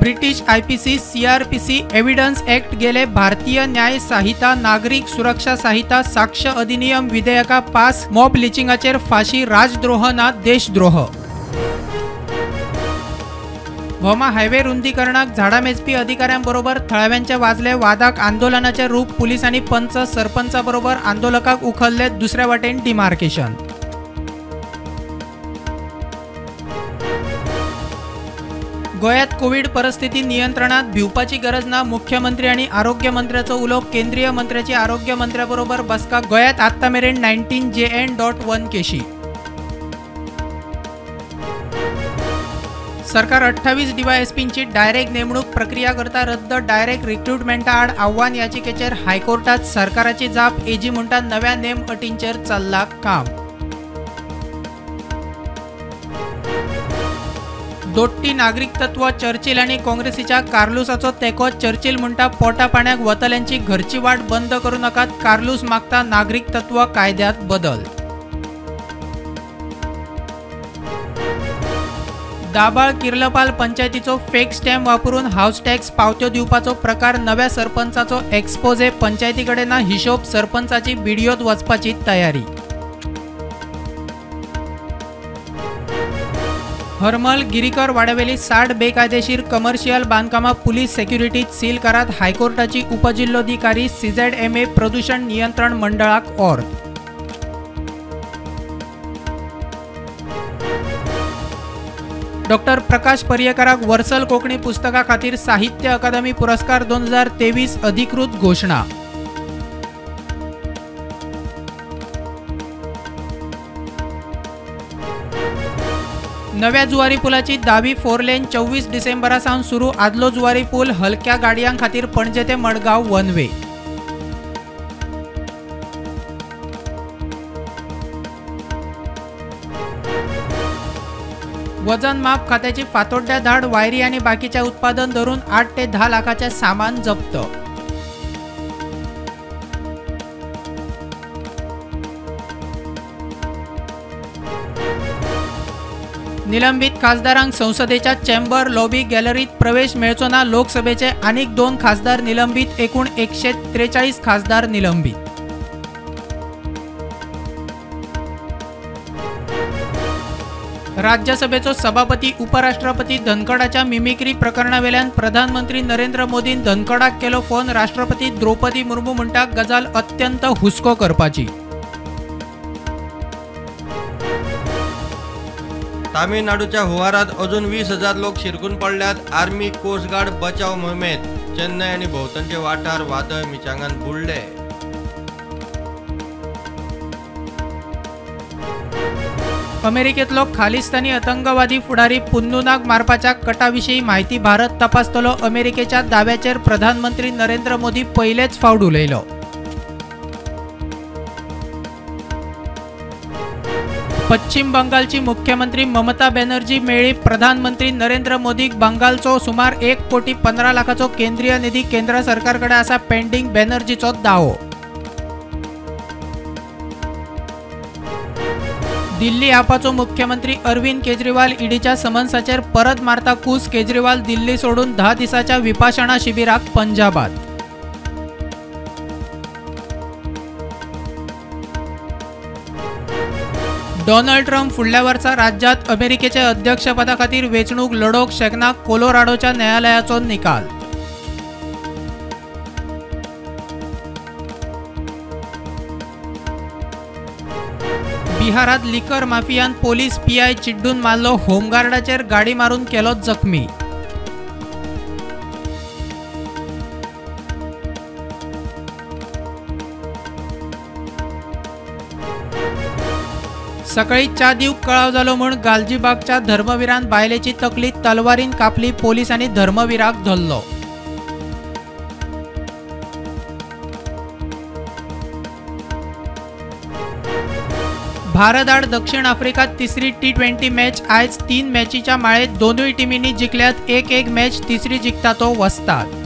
British IPC, CrPC, evidence act गेले. भारतीय न्याय संहिता, नागरीक सुरक्षा संहिता, साक्ष अधिनियम विधेयका पास. मॉब लिचिंगाचेर फाशी, राजद्रोह ना देशद्रोह. भोमा हायवे रुंदीकरणाक झाडां मेजपी अधिकाऱ्यांबरोबर थळाव्यांचे वाजले वादाक आंदोलनाचे रूप. पुलिसांनी पंच सरपंचाबरोबर आंदोलकाक उखल्ले, दुसऱ्या वाटेन डिमार्केशन. गोव्यात कोविड परिस्थिती नियंत्रणात, भिवपाची गरज ना, मुख्यमंत्री आणि आरोग्य मंत्र्याचो उलो. केंद्रीय मंत्र्याची आरोग्य मंत्र्याबरोबर बसका. गोव्यात आत्ता मेरेन 19 JN.1 केशी. सरकार 28 डीवायएसपींची डायरेक्ट नेमणूक प्रक्रिया करता रद्द. डायरेक्ट रिक्रुटमेंटा आड आव्हान याचिकेचेर हायकोर्टात सरकाराची जाप. एजी म्हणटा नव्या नेम अटींचेर चल्ला काम. दोट्टी नागरिकत्व चर्चिल आनी काँग्रेसीच्या कार्लुसाचो तेंको. चर्चिल म्हणटा पोटा पाण्याक वतल्यांची घरची वाट बंद करूं नाकात. कार्लूस मागता नागरिकत्व कायद्यात बदल. दाबाळ किर्लपाल पंचायतीचो फेक स्टॅम्प वापरून हाऊस टॅक्स पावत्यो दिवपाचो प्रकार. नव्या सरपंचाचो एक्सपोजे. पंचायती कडेन ना हिशोब, सरपंचाची बीडीओत वचपाची तयारी. हरमल गिरीकर वाड्यावेली 60 बेकायदेशीर कमर्शियल बांदकामां पुलीस सेक्युरिटीत सील करात. हायकोर्टाची उपजिल्लोधिकारी CZMA प्रदूषण नियंत्रण मंडळाक ऑर्द. डॉक्टर प्रकाश पर्येकाराक वर्सल कोंकणी पुस्तका खातीर साहित्य अकादमी पुरस्कार 2023 अधिकृत घोशणा. नव्या जुवारी पुलाची दावी 4 लेन 24 डिसेंबरा सावन सुरू. आदलो जुवारी पूल हलक्या गाडयां खातीर पणजे ते मडगांव वन वे. वजन माप खात्याची फातोड्ड्या धाड. वायरी आनी बाकीचे उत्पादन धरून 8 ते 10 लाखाचे सामान जप्त. निलंबित खासदारांक संसदेच्या चेंबर लॉबी गॅलरीत प्रवेश मेळचो ना. लोकसभेचे आनीक 2 खासदार निलंबित, एकूण 143 खासदार निलंबित. राज्यसभेचो सभापती उपराष्ट्रपती धनखडाच्या मिमिक्री प्रकरणावेल्यान प्रधानमंत्री नरेंद्र मोदीन धनखडाक केलो फोन. राष्ट्रपती द्रौपदी मुर्मू म्हणटा गजाल अत्यंत हुस्को करपाची. तामिळनाडूच्या हुवारात अजून 20,000 लोक शिरकून पडल्यात. आर्मी कोस्ट गार्ड बचाव मोहिमेत चेन्नय आनी भोंवतणचे वाठार वादळ मिचांगान बुडले. अमेरिकेतलो खालिस्तानी आतंकवादी फुडारी पुन्नुनाक मारपाच्या कटाविशीं माहिती भारत तपासतलो. अमेरिकेच्या दाव्याचेर प्रधानमंत्री नरेंद्र मोदी पयलेच फावट उलयलो. पश्चिम बंगालची मुख्यमंत्री ममता बॅनर्जी मेळ्ळी प्रधानमंत्री नरेंद्र मोदीक. बंगालचो सुमार 1,15,00,000 केंद्रीय निधी केंद्र सरकारकडे आसा पेंडिंग, बॅनर्जीचो दावो. दिल्ली आपाचो मुख्यमंत्री अरविंद केजरीवाल ईडीच्या समन्साचेर परत मारता कूस. केजरीवाल दिल्ली सोडून 10 दिसाच्या विपासना शिबिराक पंजाबात. डोनाल्ड ट्रम्प फुडल्या वर्सा राज्यात अमेरिकेचे अध्यक्षपदा खातीर वेंचणूक लढोवंक शकना, कोलोराडोच्या न्यायालयाचो निकाल. बिहारात लिकर माफियान पोलीस पीआय चिड्डून मारलो, होमगार्डाचेर गाडी मारून केलो जखमी. सकाळी च्या दिवंक कळाव जालो म्हूण गालजीबागच्या धर्मवीरान बायलेची तकली तलवारीन कापली, पोलिसांनी धर्मवीराक धरलो. भारत आड दक्षिण आफ्रिका तिसरी T20 match आयज. 3 मॅचीच्या माळेत दोनूय टिमींनी जिखल्यात 1-1 मॅच, तिसरी जिखता तो वस्ताद.